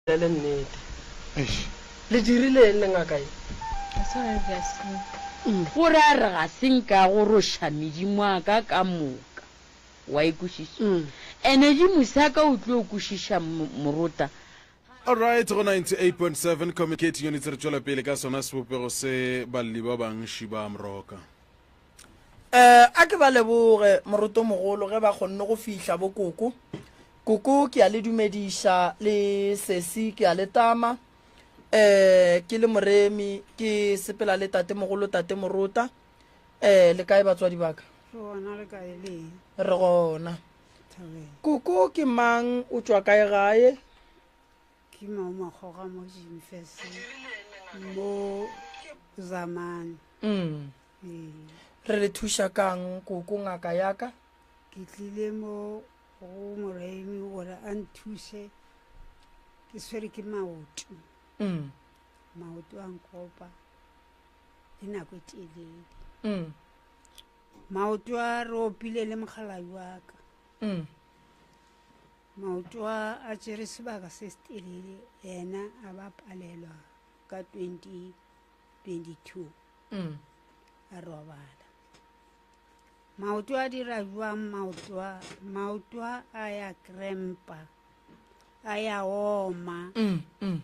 Le nnete. Le dirile eng le ngaka ye? Gore a re ga se nka goroša medimo a ka ka moka. Wa e kwešiša? Ene Jimusi a ka o tlo kwešiša morota. Alright, go 98.7 Communicating Units re tšwela pele ka sona sebopego se balli ba bangši ba Mroka. Eh, a ke ba leboge morotomogolo ge ba kgonne go fihla bo koko. Koko ke a le dumediša le sesi ke a le tama. Eh, ke le moremi ke sepela le tate mogolo tate morota. Eh, le kae batswadi ba ka? Re gona le kae le? Re gona. Thabeng. Koko ke mang o tšwa kae gae? Ke mo Makgoga mo Jimfese mo Zamane. Mm. Ee. Re le thuša kang koko ngaka ya ka? Ke tlile mo go Moremi gore a nthuše ke swere ke maoto. Mm. Maoto a nkopa le nako e telele. Mm. Maoto a re opile le mokgalabje wa ka. Mm. Maoto a a tšere sebaka se se telele yena a ba palelwa ka 2022. Mm. A robala. Maoto a dira jwang maoto a? Maoto a a ya krempa, a ya oma, mm, mm.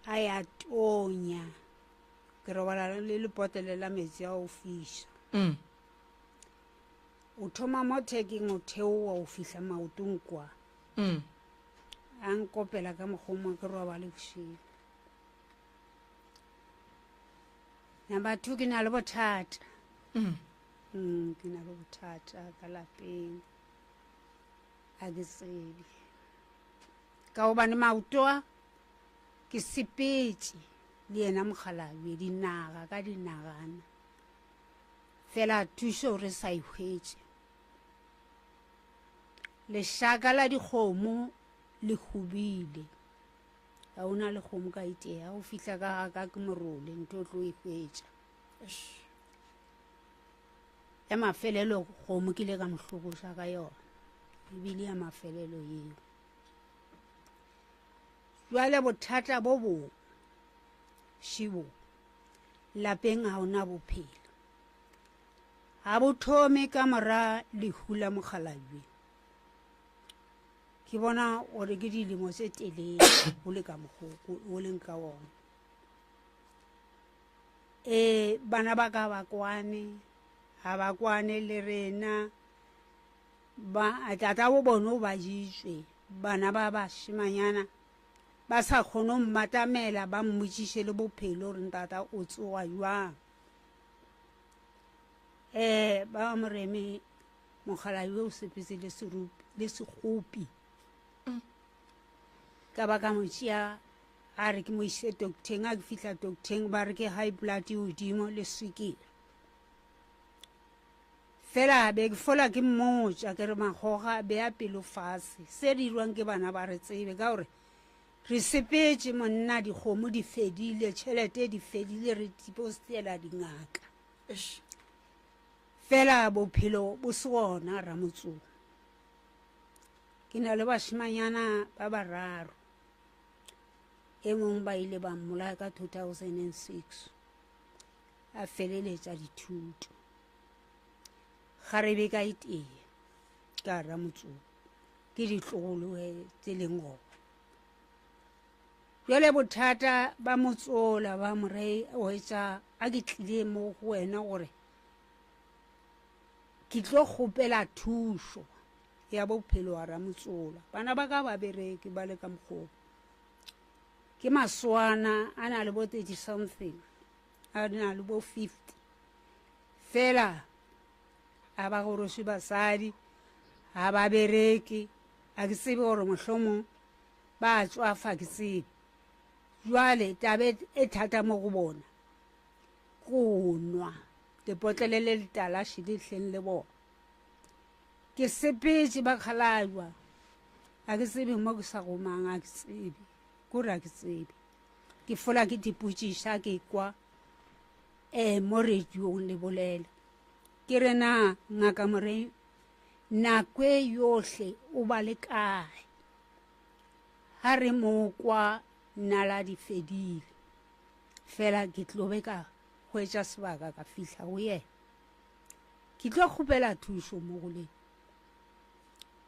a ya tonya. Ke robala le lepotlele la metsi a go fiša. Mm. O thoma mo thekeng o theoa o fihla maotong kwa. Mm. A nkopela ka mokgwa o mongwe ke robale bošego. Number 2 ke na le bothata. Mm. Mm, ke na le bothata ka lapeng. A ke tsebe. Ka gobane maoto a ke sepetše le yena mokgalabje dinaga ka dinagana. Fela thušo re sa e hwetše. Lešaka la dikgomo le hubile. Ga o na le kgomo ka itea go fihla ka ga ka ke morole ntho o tlo e hwetša. Ya mafelelo kgomo ke ile ka mo hlokoša ka yona. Ebile ya mafelelo yeo. Jwale bothata bo bong šibo lapeng ga ona bophelo. Ga bo thome ka mora lehu la mokgalabje. Ke bona gore ke dilemo tse telele go le ka mokgwa o leng ka wona. Ee, bana ba ka ba kwane, ga ba kwane le rena. Ba tata bo bone o ba jitswe, bana ba bašemanyana ba sa kgone go mmatamela ba mmotšiše le bophelo gore ntata o tsoga jwang. Ee, ba moreme Mokgalabje o sepetse le serupi le sekgopi. Ka ba ka mo tšea a re ke mo ise docteng, a ke fihla docteng ba re ke high blood e godimo le swikiri. Fela be ke fola ke mmotša ke re makgoga bea pelo fase, se dirwang ke bana ba re tsebe ka gore re sepetše monna dikgomo di fedile, tšhelete di fedile re depositela dingaka. Fela bophelo bo se gona Ramotsong. Ke na le bašemanyana ba bararo. E mongwe ba ile ba mmolaya ka 2006 a feleletša dithuto. Kgarebe ka e tee ka Ramotsong ke ditlogolo tse leng gona. Jwale bothata ba motsola ba more hwetša a ke tlile mo go wena gore ke tlo kgopela thušo ya bophelo wa ramotsola. Bana ba ka ba bereke ba le ka mokgobo. Ke masoana a na le bo 30 something, a na le bo 50. Fela a ba goroše basadi, ga ba bereke, a ke tsebe gore mohlomong ba tšwafa ke tsebe. Jwale tabe e thata mo go bona go nwa lepotlele le letalaši le hleng le bona. Ke sepetše ba kgalajwa, a ke tsebe mo ke sa gomang, a ke tsebe kore a ke tsebe. Ke fola ke dipotšiša ke kwa um mo radiong le bolela. Ke re na ngaka Morei nako e yohle o ba le kae? Ga re mo kwa nala di fedile. Fela ke tlo be ka hwetša sebaka ka fihla go yena. Ke tlo kgopela thušo mo go lena.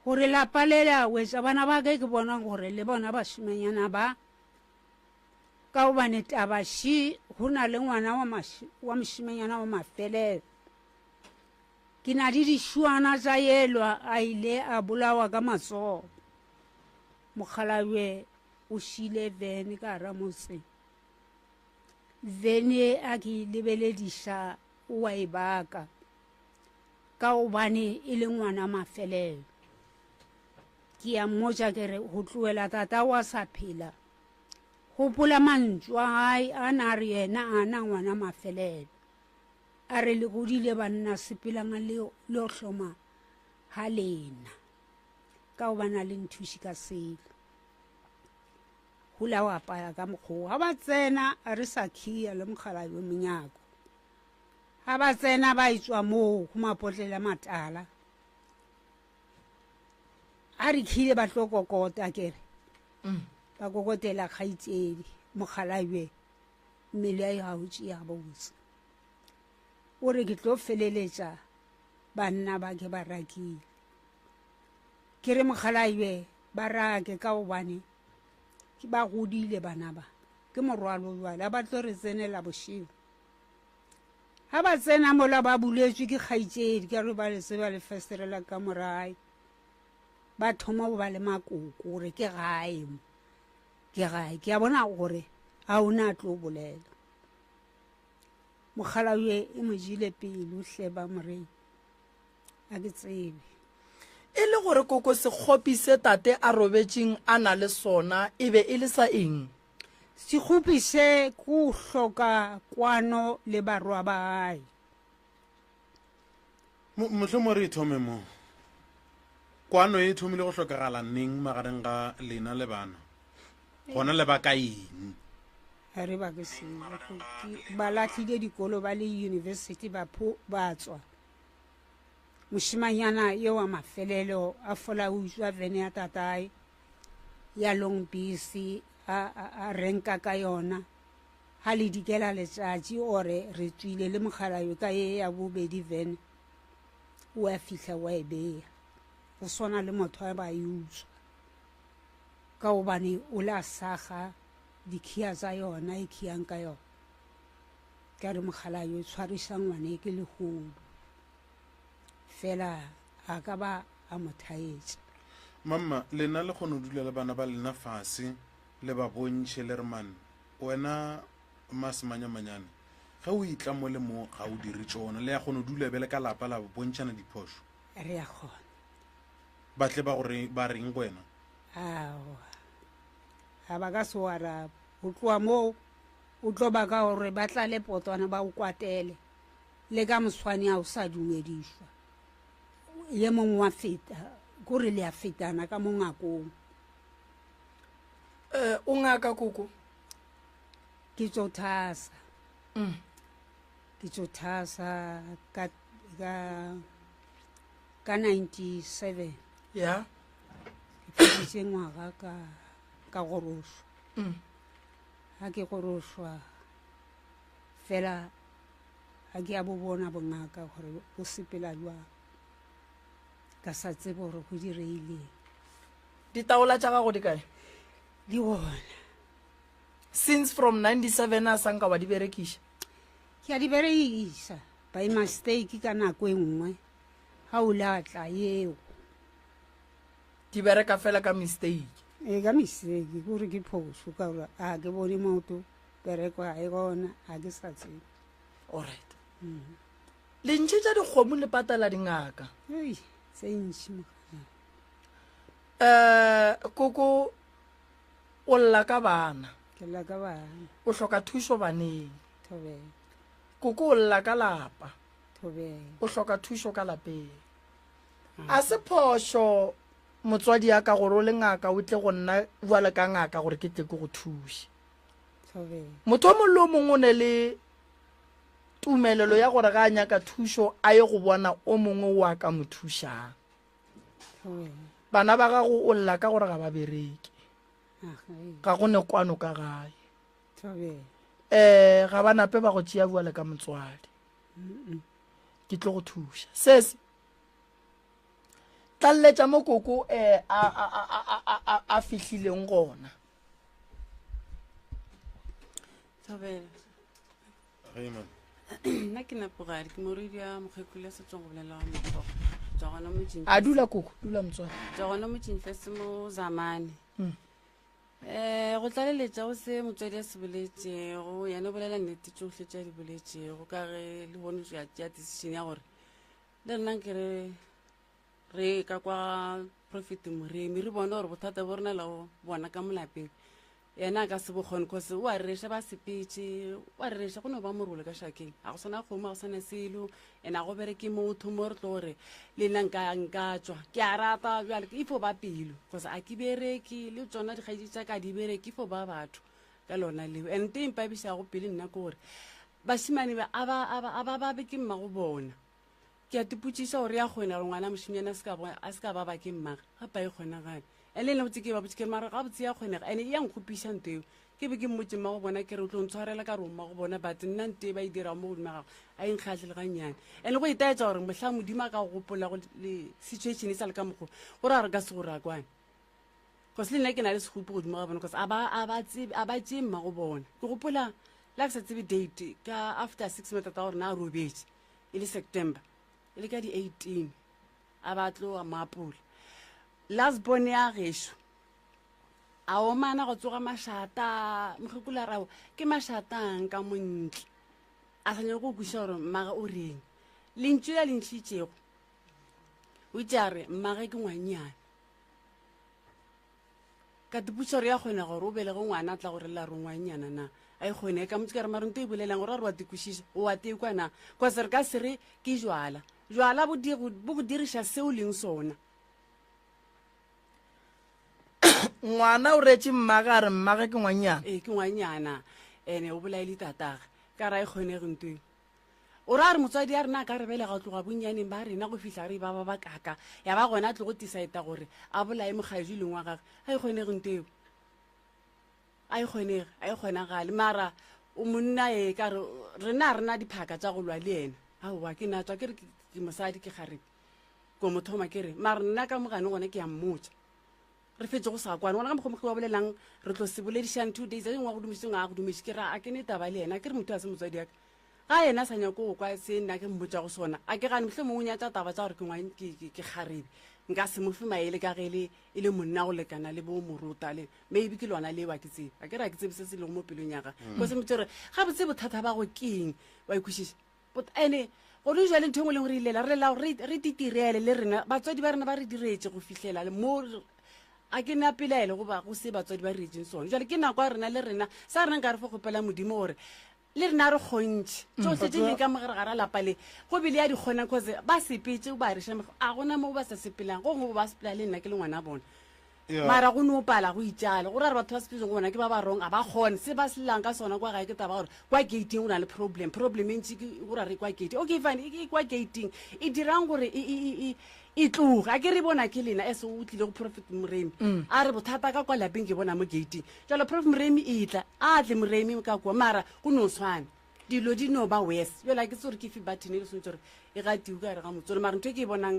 Gore lapa le le a wetša bana ba ke ke bona gore le bona bašimanyana ba ka gobane taba še go na le ngwana wa, wa mošimanyana wa mafelelo. Ke na le dišuana tša yelwa a ile a bolawa ka matsogo. Mokgalabje o šile vene ka gara motse. Vene a ke e lebelediša o a e baka ka gobane e le ngwana mafelelo. Ke a mmotša ke re go tloela tata wa sa phela. Gopola mantšu a gae a na re yena a na ngwana mafelelo. A re le godile banna sepelang le yo hloma ga lena ka gobane a le nthuši ka selo. Hula wa apaya ka mokgwa ga ba tsena a re sa khia le mokgalabje monyako. Ga ba tsena ba etswa moo go mapotlele a matala. A re khile ba tlo kokota kere. Mm. Ba kokotela kgaitsedi mokgalabje mmele ya ga o tšea botse. O re ke tlo feleletša banna ba ke ba rakile. Ke re mokgalabje ba rake ka gobane ke ba godile bana ba. Ke morwalo jwale a ba tlo re tsenela bošego. Ga ba tsena mola ba buletšwe ke kgaetšedi ka re ba le tseba lefestere la ka morae. Ba thoma go ba le makoko gore ke gae mo. Ke gae. Ke a bona gore ga o na tlo bolela. Mokgalabje e mo jele pelo hle ba morei. A ke tsebe. E le gore koko sekgopi se tate a robetšeng a na le sona e be e le sa eng? Sekgopi se ke go hloka kwano le barwa ba gae. Mohlomongwe re e thome mo. Kwano e thomile go hlokagala neng magareng ga lena le bana? Gona le baka eng? Ga re bake selo. Ba lahlile dikolo ba le university ba ba tswa. Mošemanyana yo wa mafelelo a fola utswa vene ya tatae ya Long Beach a, a, a renka ka yona. Ga le dikela letšatši ore re tswile le mokgalabje ka ye ya bobedi vene o a fihla wa e beya. Go swana le motho a ba e utswa. Ka gobane o la saga dikhia tsa yona e khiyang ka yona. Ka re mokgalabje tshwariša ngwane ke lehodu. Fela a ka ba a mo thaetša. Mamma, lena le kgona go dula le bana ba lena fase le ba bontšhe le re man, wena Masemanyamanyane, ge o etla mo le mo ga o dire tšona. Le ya kgona go dula bjale ka lapa la bontšhana diphošo? Re a kgona. Ba tle ba go re, ba reng go wena? Aowa, ga ba ka se o arabe. Go tloga moo o tlo baka gore ba tlale potwana ba o kwatele. Le ka moswane a o sa dumedišwa. Ye mongwe wa feta, kore le a fetana ka mo ngakong. Eh, o ngaka koko? Ke tšo thasa. Mm. Ke tšo thasa ka, ka, ka 97. Ya. Ke feditše ngwaga ka, ka gorošwa. Mm. Ha ke gorošwa fela ga ke a bo bona bongaka gore bo sepela jwang. Ka sa tsebe gore go direileng. Ditaola tša gago di kae? Di gona. Since from 97 a sa nka wa di berekiša? Ke a di berekiša by mistake ka nako e nngwe ga o la tla yeo. Di bereka fela ka mistake? Ee, ka mistake, kore ke phošo ka gore a ke bone motho bereko ga e gona, ga ke sa tsebe. Alright. Mm. Le ntšhetša dikgomo le patela dingaka? Ei, tse ntši mogala. Eh, koko o lla ka bana. Ke lla ka bana. O hloka thušo baneng. Thobela. Koko o lla ka lapa. Thobela. O hloka thušo ka lapeng. A se phošo motswadi ya ka gore o le ngaka o tle go nna bjale ka ngaka gore ke tle ke go thuše. Motho o mongwe le o mongwe o ne le tumelelo ya gore ga a nyaka thušo a ye go bona o mongwe o a ka mo thušang. Bana ba gago o lla ka gore ga ba bereke. Ga go ne kwano ka gae. Um ga ba nape ba go tšea bjale ka motswadi. Ke tlo go thuša. Sesi, tlaleletša mo koko um a, a, a, a, a, a, a fihlileng gona. Thobela. Ge man. Nna ke Napogadi, ke morwedi wa mokgekolo ya setsong go bolela wa Mokgogo. Tswa gona mo Jim. A dula koko, dula motswadi. Tswa gona mo Jim Fest mo Zamane. Mm. Eh go tlaleletša go se motswadi a se boletšego, yena o bolela nnete tšohle tše a di boletšego ka ge le bone ya tšea decision ya gore le rena nke re re ka kwa Prophet Moremi re bone gore bothata bo re na le bona ka molapeng Yena a ka se bo kgone cause o a rereša ba sepetše, o a rereša go no ba morole ka šakeng. Ga go sana kgomo, ga go sana selo, and a go bereke motho mo re tlo gore le nna nka nka tšwa. Ke a rata bjale e fo ba pelo cause a ke bereke le tsona dikgaetšedi tša ka di bereke e fo ba batho ka lona leo. And nto e mpabišago pele nna ke gore bašemane ba a ba a ba a ba babe ke mmago bona. Ke a tipotšiša gore ya kgona gore ngwana mošemanyana a se ka ba ba ke mmage, gape a e kgonagale. And le nna botse ke ba botse ke re mara gabotse ya kgonega and e ya nkgopiša nto eo. Ke be ke mmotse mmago bona ke re o tlo ntshwarela ka re o mmago bona but nna nto e ba e dirago mo godimo ga gago a e nkgahle le gannyane. And go itaetša gore mohla Modimo a ka go gopola go le situation e sa le ka mokgo go ra gore ka se gore a kwane. Cause le nna ke na le segopi godimo ga bona cause a ba a ba tsebe a ba tšee mmago bona. Ke gopola le ha ke sa tsebe date ka after 6 months tata gore na a robetše e le September e le ka di 18 a ba tloga moapola. Last born ya gešo a omana go tsoga mašata mokgekolo a rao ke mašatang ka montle a sa nyake go kweša gore mmage o reng lentšu la lentšhitšego o itše a re mmage ke ngwannyane ka tipotša gore ya kgona gore o belege ngwana a tla go relela re ngwannyana na a e kgone ka motse ka re mare nto e bolelang gore a re wa tekwešiša o wa tekwa na cause re ka se re ke jwala jwala bo go diriša seo leng sona Ngwana o retše mmage a re mmage ke ngwannyana. Ee, ke ngwannyana ene o bolaile tatage ka ra e kgonege nto eo. O ra re motswadi a rena a ka re belega go tloga bonnyaneng ba rena go fihla re ba ba ba kaka ya ba gona a tlogo tisaeta gore a bolaye mokgaejo e leng wa gage. Ga e kgonege nto eo. A e kgonege, a e kgonagale mara o monna e ka re rena a rena diphaka tša go lwa le yena. Aowa ke na tswa ke re ke mosadi ke kgarebe. Ko mo thoma ke re mara nna ka mogane gona ke a mmotša re fetse go sa kwane gona ka mokgwa mokgwa wa bolelang re tlo se boledišang two days a dingwe wa go dumišitse ngwe a go dumiše ke ra a ke ne taba le yena ke re motho a se motswadi yaka ga yena a sa nyako go kwa se nna ke mmotša go sona a ke gane motlho mongwe o nyatša taba tša gore ke ke kgarebe nka se mo fe maele ka ge e e le monna go lekana le bo morota le maybe ke lona leo a ke tsebe a ke re a ke tsebe se se lego mo pelong ya gage mm. ko se motse gore ga botse bothata ba go keng wa ikwešiša But ene gone jale ntho e nngwe le nngwe re ilela re lela gore re titirele le rena batswadi ba rena ba re diretse go fihlela mo a ke na pelaelo goba go se batswadi ba re retseng sone jale ke nako ya rena le rena sa rena nka re fo kgopela modimo gore le rena re kgontšhe mm. tsotlhe tse leng ka mogare gara lapa le go bile ya di kgona cause ba sepetse ba reša a gona mo ba sa sepelang go gongwe ba sepela le nna ke le ngwana bona mara go no pala go itšale go ra re batho ba sepetseng go bona ke ba ba wrong a ba kgone se ba selelang ka sona kwa gae ke taba gore kwa gating go na le problem problem e ntši go ra re kwa gate okay fine e kwa gating e dirang gore e, e, e, e tloge a ke re bona ke lena as o tlile go prophet moremi mm. a re bothata ka kwa lapeng ke bona mo gating jalo prophet moremi e tla a tle moremi ka kwa mara go no tshwana dilo di no ba worse jalo a ke tse gore ke fe button e le swanetse gore e gatiwe ka gare ga motsolo mara ntho e ke e bonang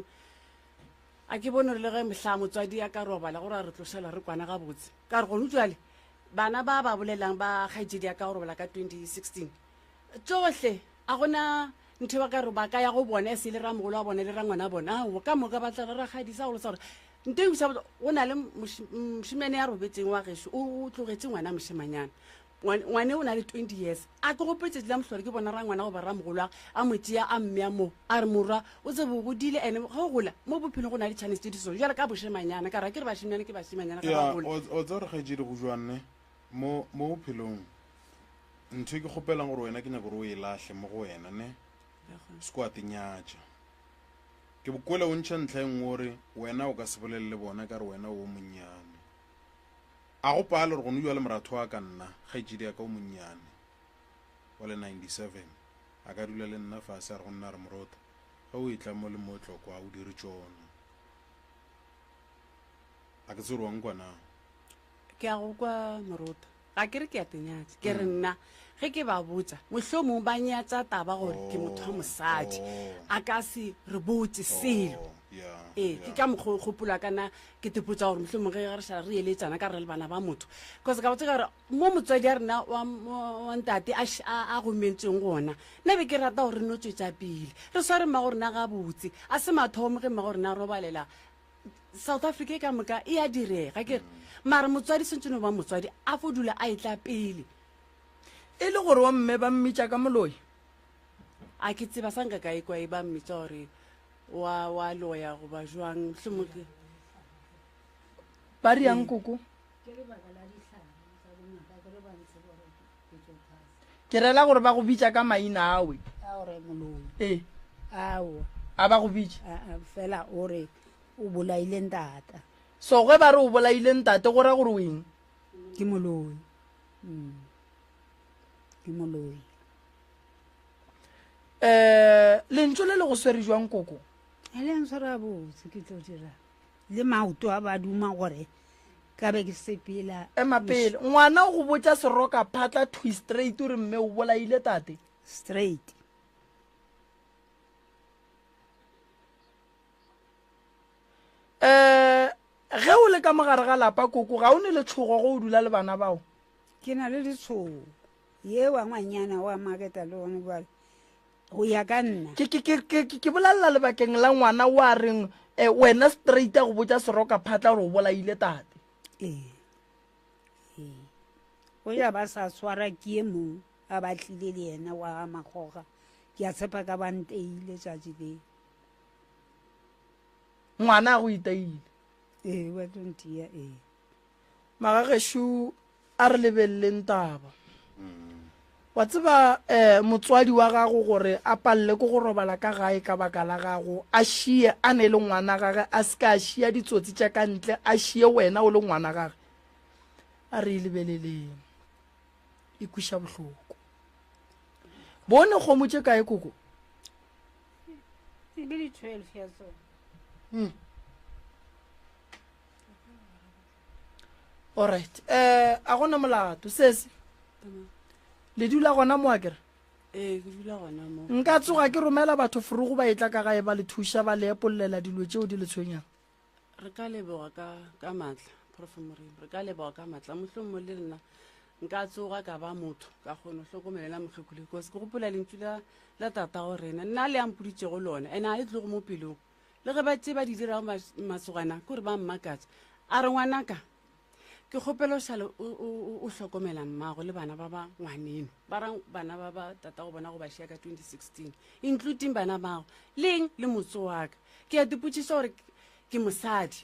A ke bone gore le ge mohla motswadi a ka robala gore a re tlošela re kwana gabotse. Ka re gone jwale bana ba ba bolelang ba kgaetšedi ya ka go robala ka 2016 tšohle a gona ntho ba ka re ba ka ya go bona e se le ramogolo wa bona le rangwana bona aowa ka moka ba tla re rakgadi sa golo sa gore nto e go na le mošemane ya robetseng wa gešo o tlogetše ngwana mošemanyana Ngwane o na le 20 years. A ke gopotse tšatši la mohlolo ke bona rangwana goba ramogolwagwe a mo tšea a mmea mo. A re morwa o tsebe o godile ene ge o gola mo bophelong go na le chance tše di so jwale ka bošemanyana ka re a ke re bašemanyana ke bašemanyana ga ba gola. O tseba gore kgaetšedi go jwang ne mo mo bophelong ntho e ke kgopelang gore wena ke nyaka gore o e lahle mo go wena ne se kwa te nyatša ke bokwele o ntšha ntlha e nngwe o re wena o ka se bolele le bona ka re wena o monnyane A go pale gore gone bjale moratho wa ka nna, kgaetšedi ya ka o monnyane, wa le 97, a ka dula le nna fase a re go nna, a re, Morota, ge o etla mo le mo Tlokwa, o dire tšona. A ke tsebe gore wa nkwa na. Ke a go kwa morota. Ga ke re ke a tenyatša. Ke re nna ge ke ba botša mohlomong ba nyatša taba gore ke motho wa mosadi. A ka se re botše selo. Ee, ke ka mokgwa o kgopolo ka na ke tepotša gore mohlomong ge re šala re eletšana ka re le bana ba motho. Cause ka botša ka gore mo motswadi ya rena wa, wa ntate a, a, a gomentsweng gona, nna be ke rata gore re no tšwetša pele. Re sware mmago rena gabotse. A se mathomo ge mmago rena a robalela South Africa e ka moka e a direga ke re mara motswadi swantse no ba motswadi a fo dula a etla pele. E le gore wa mme ba mmitša ka moloi? A ke tseba sa nka ka ekwa e ba mmitša gore wa wa loya goba jwang mohlomong ke Ba re yang koko? Ke lebaka la dihlare tsa bongaka ke re ba ntshe gore ke tlo phasa. Ke rela gore ba go bitša ka maina awe. A gore moloi. Ee. Aowa. A ba go bitše? Aa, fela o re o bolaile ntata. So ge ba re o bolaile ntate go ra gore o eng? Ke moloi. Mm. Ke moloi. Eh, lentšu le le go swere jwang koko? E le ntshwara botse ke tlo dira. Le maoto a ba duma gore ka be ke sepela. Ema pele. Ngwana o go botša seroka phatla thwi straight o re mme o bolaile tate. Straight. Eh, ge o le ka mogare ga lapa koko ga o ne letšhogo go o dula le bana bao? Ke na le letšhogo. Ye wa ngwanyana wa maketa le gone bjale go ya ka nna. Ke, ke, ke, ke, ke, ke bolelela lebakeng la ngwana wa reng eh, wena straight a go botša seroka phatla gore o bolaile tate. Ee. Ee. Go ya ba sa tshwara ke ye mong a ba tlile le yena wa ga Makgoga. Ke a tshepa ka ba nteile tšatši leo. Ngwana a go iteile. Ee, ba tlo ntia, ee. Magagešo a re lebeleleng taba. Wa tseba um motswadi wa gago gore a palele ke go robala ka gae ka baka la gago, a šie a ne le ngwana gage, a se ka a šia ditsotsi tša ka ntle, a šie wena o le ngwana gage. A re e lebeleleng. E kweša bohloko. Bone kgomo tše kae koko? E be di 12 ya tsona. Hmm. Alright. Eh, a gona molato sesi. Le dula gona mo akere? Ee, ke dula gona mo. Nka tsoga ke romela batho forogo ba etla ka gae ba le thuša ba le epollela dilo tšeo di le tshwenyang. Re ka leboga ka ka matla, Prof Moremi. Re ka leboga ka matla. Mohlomongwe le nna nka tsoga ka ba motho ka kgona go hlokomela mokgekolo because ke gopola lentšu la la tatago rena nna le a mpoditšego lona ene ga le tlogo mo pelong. Le ge ba tše ba di dirago masogana ke gore ba mmakatša. A re ngwanaka ke kgopela o šale o hlokomela mmago le bana ba ba ngwaneno ba ra bana ba ba tata go bona go ba šia ka 2016 including bana bago leng le motso wa ka. Ke a dipotšiša gore ke mosadi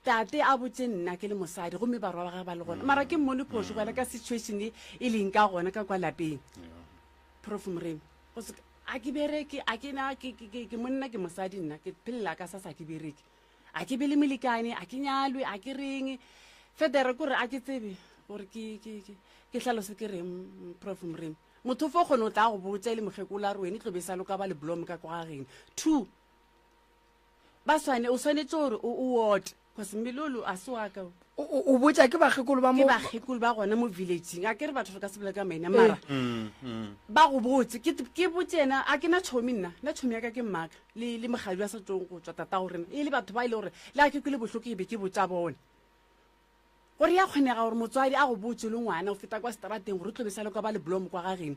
tate a botse nna ke le mosadi gomme barwa ba gage ba le gona mara ke mmone phošo go ela ka situation e e leng ka gona ka kwa lapeng. Prof Moremi go se a ke bereke a ke na ke ke ke monna ke mosadi nna ke phelela ka sa sa ke bereke a ke be le molekane a ke nyalwe a ke reng federe kore a ke tsebe gore ke ke ke ke hlalose ke reng prof Moremi motho fo kgone o tla go botsa e le mokgekolo a re wene tlo be sa loka ba le blom ka kwa gageno two ba swane o swanetse gore o o ote cause mmele olo a se wa ka o. O botša ke bakgekolo ba mo ke bakgekolo ba gona mo villageng a ke re batho re ka se bolela ka maina mara mm, mm. ba go botse ke ke botse ena a ke na tšhomi nna nna tšhomi ya ka ke mmaka le le mogadi wa sa tsong go tswa tata go rena e le batho ba e le gore le a ke kwele bohloko e be ke botsa bone gore ya kgonega gore motswadi a go botse le ngwana o feta kwa strateng gore o tlo be sa le kwa ba le blomo kwa ga geno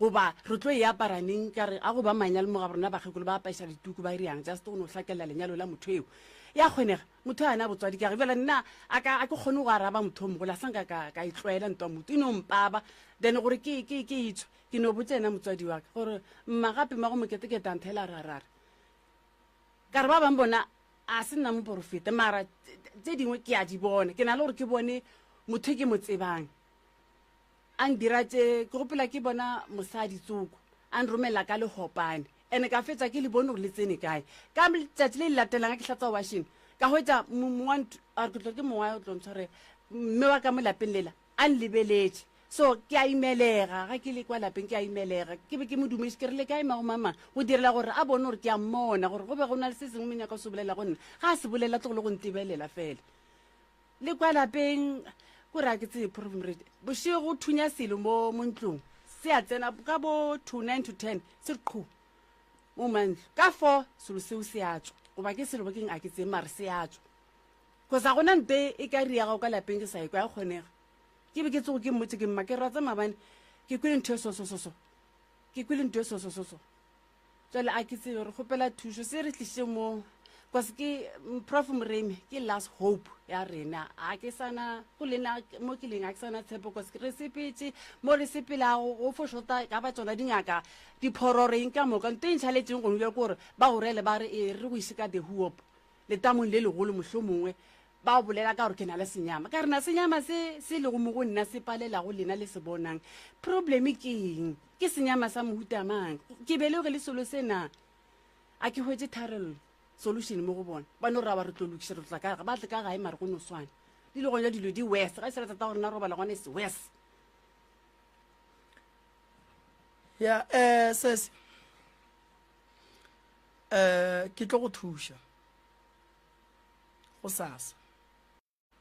Goba re tlo e apara neng? Ka re, a go ba manyalo mo ga rona bakgekolo ba apaiša dituku ba iriang just go no hlakelela lenyalo la motho eo. Ya kgonega, motho a na botswadi ka re bjale nna a ka a ke kgone go araba motho o mogolo a sa nka ka ka e tlwaela ntwa motho e no mpaba then gore ke ke ke itswe ke no botsa yena motswadi wa ka gore mma gape ma go moketekete a nthela ra ra re ka re ba bang bona a se nna moporofeta mara tse dingwe ke a di bona ke na le gore ke bone motho e ke mo tsebang A ndira tše, ke gopola ke bona mosadi tsoko a nromela ka lehopane, ene ka fetša ke le bone gore le tsene kae. Ka letšatši le le latelang ke hlatsa washing, ka hwetša mongwa a re ke tlo ke mongwa o tlo ntshwarela, mme wa ka mo lapeng lela a nlebeletše. So ke a imelega ga ke le kwa lapeng, ke a imelega. Ke be ke mo dumeše ke re le kae mago mama, go direla gore a bone gore ke a mmona, gore go be go na le se sengwe menyaka o se bolela go nna. Ga a se bolela tlogo le go ntebelela fela. Le kwa lapeng ko re a ke tsebe Prof Moreti. Bošego go thunya selo mo mo ntlong. Se a tsena ka bo 2 9 to 10 se re qhu mo mantlo. Ka 4 selo seo se a tšwa. Goba ke selo bakeng a ke tsebe mare se a tšwa. Cause a gona nto e ka riago ka lapeng ke sa ekwa ya kgonega. Ke be ke tsogo ke mmotse ke mma ke ratsa mabane ke kwele ntho e so so so so. Ke kwele ntho e so so so so. Jwale a ke tsebe re kgopela thušo se re tliše mo cause ke Prof Moremi ke last hope ya rena a ke sana go lena mo ke leng a ke sana tshepo cause re sepetse mo re sepelago go fo shota ka ba tsona dingaka diphororo eng ka moka nto e ntlhaletseng gone bjale ke gore ba go rele ba re e re go ise ka the hoop letamong le legolo mohlomongwe ba bolela ka gore ke na le senyama ka re na senyama se se lego mo go nna se palelago lena le se bonang problem ke eng ke senyama sa mohuta mang ke belege le selo se na a ke hwetše tharello solution mo go bona ba no ra ba re tlo lokiša re tla ka ba tle ka gae mare go no swana di le gona dilo di worse ga e se re tata gore na robala gona e se worse ya eh sesi eh ke tlo go thuša go sasa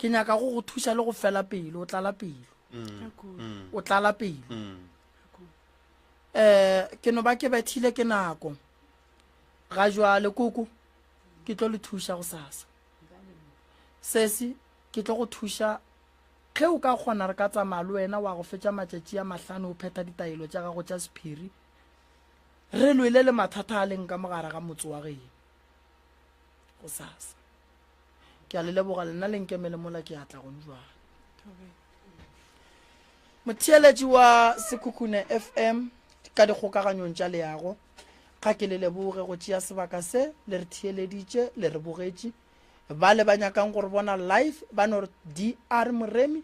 ke nyaka go go thuša le go fela pelo o tlala pelo mm. o tlala pelo um ke no ba ke bethile ke nako ga jwale koko ke tlo le thuša go sasa sesi ke tlo go thuša ge o ka kgona re ka tsamaya le wena wa go fetša matšatši a mahlano o phetha ditaelo tša gago tša sephiri re lwele le mathata a leng ka mogare ga motse wa geno go sasa ke a le leboga lena le nkemele mola ke atla gone jwale motheeletši wa sekhukhune fm ka dikgokaganyong tša leago ga ke le leboge go tšea sebaka se le re theeleditše le re bogetše ba le ba nyakang gore bona live ba no re dr moremi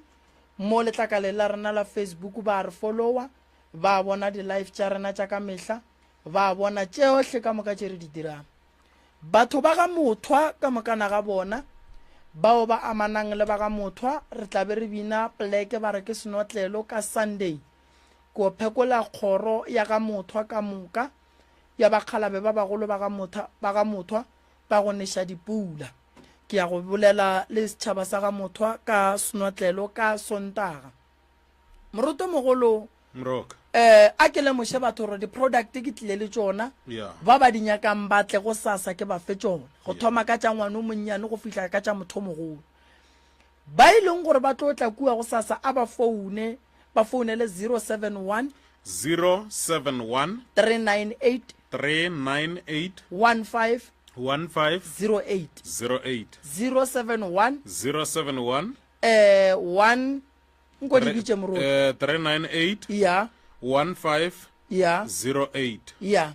mo letlakaleng la rena la facebook ba re followa ba bona di-live tša rena tša ka mehla ba bona tšeohle ka moka tše re di dirang Batho ba ga Mothwa ka mokana ga bona, bao ba amanang le ba ga Mothwa, re tla be re bina poleke ba re ke senotlelo ka Sunday. Ko phekola kgoro ya ga Mothwa ka moka, ya bakgalabe ba bagolo ba ga Motha, ba ga Mothwa ba go neša dipula. Ke ya go bolela le setšhaba sa ga Mothwa ka senotlelo ka Sontaga. Morutomogolo Mroka. Eh, a ke lemoše batho gore di-product ke tlile le tšona Yeah. ba ba di nyakang ba tle go sasa ke ba fe tšona go Yeah. thoma ka tša ngwana o monnyane go fihla ka tša motho o mogolo ba e leng gore ba tlo tla kua go sasa a ba foune ba founele 071 071 398 398 15 15 08 08 071 071 eh 1 nko di bitše moruti eh, 398 ya 15 ya 08 ya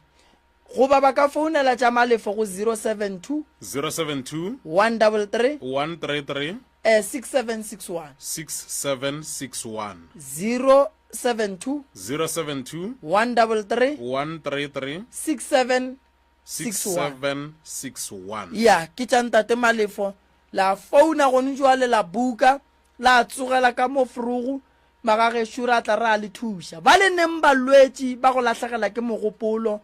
goba ba ka founela tša malefo go 072 072 133 133 eh, 6761 6761 072 072 133 133 67 6761 ya ke tša ntate malefo la founa gone jwale la buka La tsogela ka mo forogo, magagešo ra tla ra le thuša. Ba le neng balwetši ba go lahlegela ke mogopolo,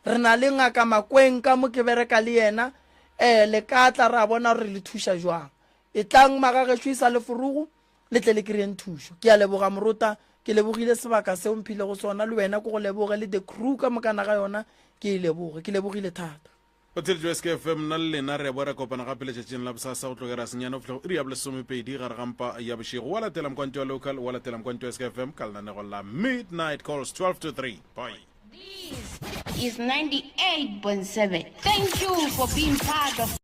re na le Ngaka Makweng ka mo ke bereka le yena, eh, le ka tla ra bona gore re le thuša jwang. Etlang magagešo e sa le forogo, le tle le kry-eng thušo. Ke a leboga Morota, ke lebogile sebaka se o mphilego sona, le wena ke go leboge, le the crew ka mokana ga yona ke e leboge. Ke lebogile thata. Batheeletši ba SKFM, nna le lena re a boa ra kopana gape letšatšing la bosasa go tloga ira senyane go fihla go iri ya bolesomepedi gare ga mpa ya bošego. Wa latela mokwanti wa local, wa latela mokwanti wa SKFM ka lenanego la Midnight Calls 12 to 3. Bye. This is 98.7. Thank you for being part of.